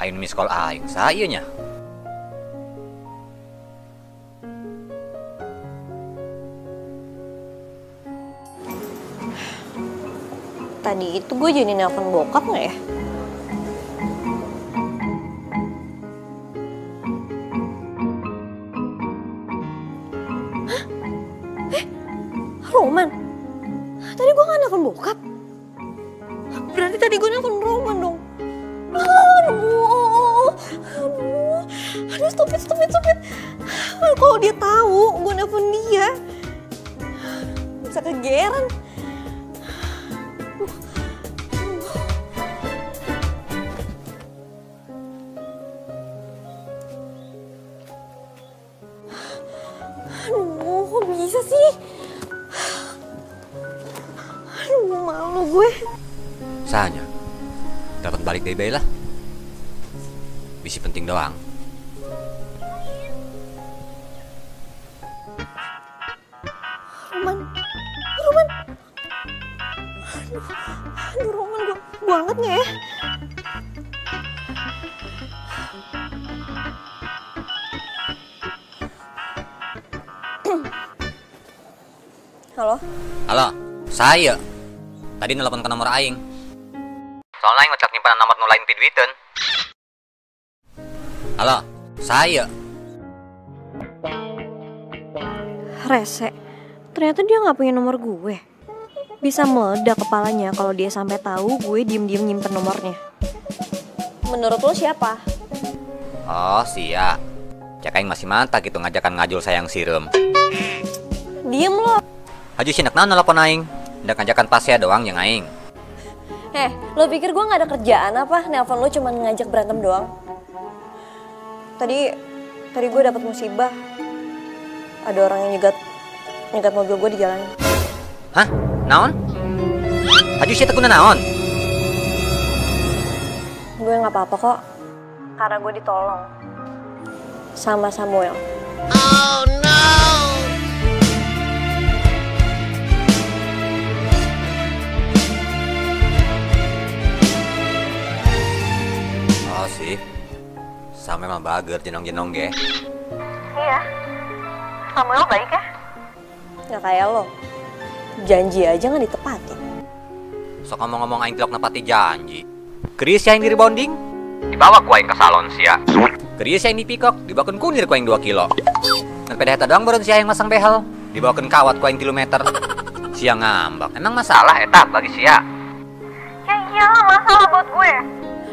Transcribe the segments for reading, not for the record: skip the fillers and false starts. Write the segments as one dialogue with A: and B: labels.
A: Aing miss call aing, saha ieu nya?
B: Tadi itu gue jadi nelpon bokap nggak ya? Hah? Roman? Tadi gue nggak nelpon bokap? Berarti tadi gue nelpon Roman dong. Aduh, aduh, aduh, stop it, stop it, stop it. Kalau dia tahu gue nelpon dia, bisa kegeran. Aduh, kok bisa sih? Aduh, malu gue.
A: Sahanya, dapat balik dari lah. Bisi penting doang.
B: Roman, Roman. Aduh, aduh Roman, gue angkat nggak ya? Halo?
A: Halo, saya. Tadi nelpon ke nomor aing. Soalnya aing ngecek nyimpan nomor nu lain piduiteun. Halo, saya.
B: Rese. Ternyata dia nggak punya nomor gue. Bisa meledak kepalanya kalau dia sampai tahu gue diem-diem nyimpen nomornya. Menurut lo siapa?
A: Oh, sia. Cek aing masih mantap gitu ngajakan ngajul sayang sireum.
B: Diem lo.
A: Haju sinak naon nelpon aing. Ndak ngajakan pasea doang yang aing.
B: Lo pikir gue gak ada kerjaan apa? Nelpon lo cuma ngajak berantem doang. Tadi gue dapet musibah. Ada orang yang nyegat mobil gue di jalan.
A: Hah? Naon? Haju sia teu kuna naon?
B: Gue gak apa-apa kok. Karena gue ditolong sama Samuel.
C: Oh no.
A: Oh sih, Samuel mah bager jenong-jenong ge.
B: Iya, Samuel baik ya? Nggak kayak lo, janji aja nggak ditepatin.
A: Sok ngomong-ngomong aing tilok nepati janji. Keris yang di rebonding, dibawa ku aing ke salon sia. Keris yang dipikok, dibawakeun kunir ku aing 2 kilo. Dan peda eta doang beureun sia yang masang behel, dibawakeun kawat ku aing 3 meter. Sia ngambek, emang masalah eta bagi sia?
B: Ya iyalah masalah buat gue.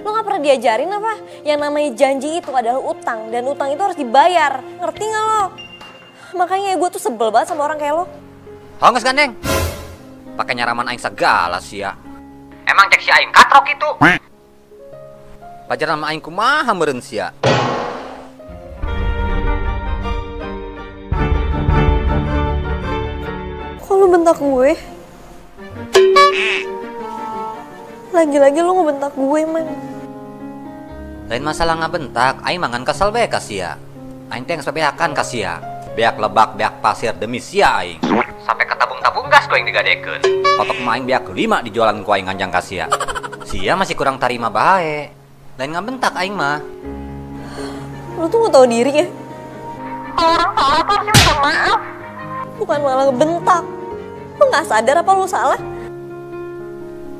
B: Lo gak pernah diajarin apa? Yang namanya janji itu adalah utang, dan utang itu harus dibayar. Ngerti gak lo? Makanya gue tuh sebel banget sama orang kayak lo.
A: Hongges gandeng. Pakai nyaraman aing segala sia. Emang cek si aing katrok itu. Pajar nama aing kumaha meureun sia.
B: Kok lo bentak gue? Lagi-lagi lo ngebentak gue, man.
A: Lain masalah ngabentak, aing mangan kesel bae ka sia. Aing teh geus bebeakan ka sia. Beak lebak, beak pasir demi sia aing. Sampai ke tabung-tabung gas ku aing digadekeun. Kotok mah aing beak 5 dijualan ku aing nganjang ka sia. Sia masih kurang tarima bae. Lain ngabentak aing mah.
B: Lo tuh gak tau diri ya? Kalau orang salah tuh harusnya minta maaf. Bukan malah ngebentak. Lo gak sadar apa lo salah?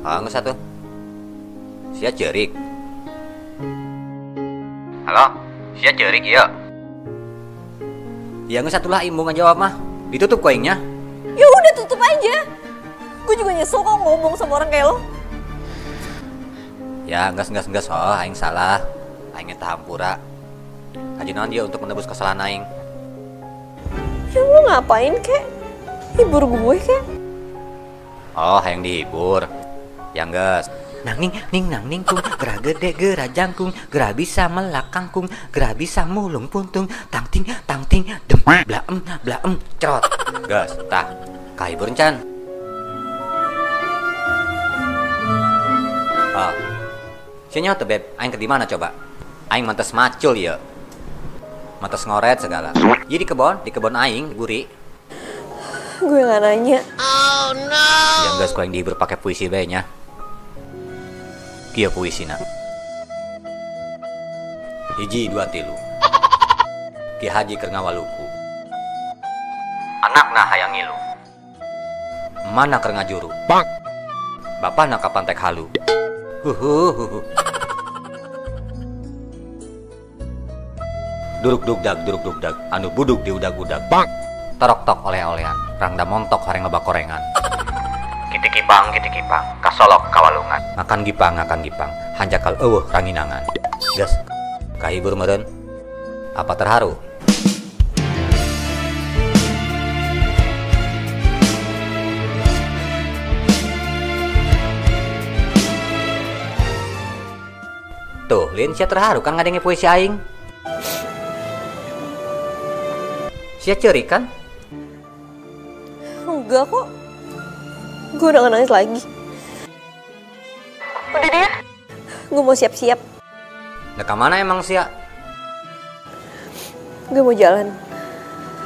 A: Ah, nggak satu. Sia cerik. Halo, sia cerik iya. Ya nggak satu lah imbung jawab mah. Ditutup koingnya.
B: Ya udah tutup aja. Gue juga nyesel kok ngomong sama orang kayak lo.
A: Ya nggak oh aing salah. Aing eta hampura. Haji naon dia untuk menebus kesalahan aing.
B: Ya lo ngapain kek? Hibur gue kek?
A: Oh, hayang dihibur. Ya geus. Nang ning ning nang ning kung, gerah gede gerah jangkung, gerah bisa melak kangkung, gerah bisa mulung puntung, tang ting dem blaem blaem cerot. Geus, tah. Kahibur encan. Ah. Sia teu beb, aing ke di mana coba? Aing mantes macul ieu. Mantes ngoret segala. Ieu di kebon aing guri.
B: Gue nggak nanya.
C: Oh no.
A: Ya geus ku aing dihibur pake puisi bae nya. Kieu puisina. Hiji dua tilu. Ki Haji keur ngawaluku. Anakna hayang ngilu. Mana keur ngajuru. Bang. Bapana ka pantek halu. Huhuhuhu. Duruk dugdag duruk dugdag anu buduk diudag-udag. Bang. Torok tok oleh-olehan, rangda montok horeng loba korengan. Kitikipang kitikipang, kasolok kawalungan. Makan gipang hanjakal eueuh ranginangan. Geus, kahibur meureun. Apa terharu? Tuh, Lin sia terharu kan ngadenge puisi aing. Sia ceurik kan?
B: Enggak kok. Gue udah gak nangis lagi. Udah deh. Gue mau siap-siap.
A: Nah, kemana emang sia?
B: Gue mau jalan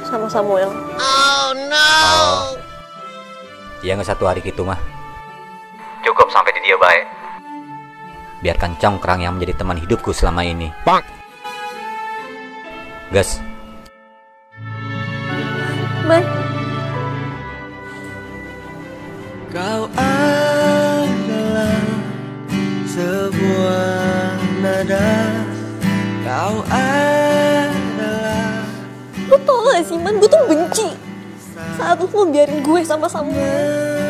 B: sama Samuel.
C: Oh no.
A: Oh. Ya nggak satu hari gitu mah. Cukup sampai di dia baik. Biarkan congkrang yang menjadi teman hidupku selama ini. Bang. Gas.
B: Man.
D: Kau adalah sebuah nada. Kau adalah.
B: Lo tau gak sih, Man, gue tuh benci saat lo ngebiarin gue sama Samuel.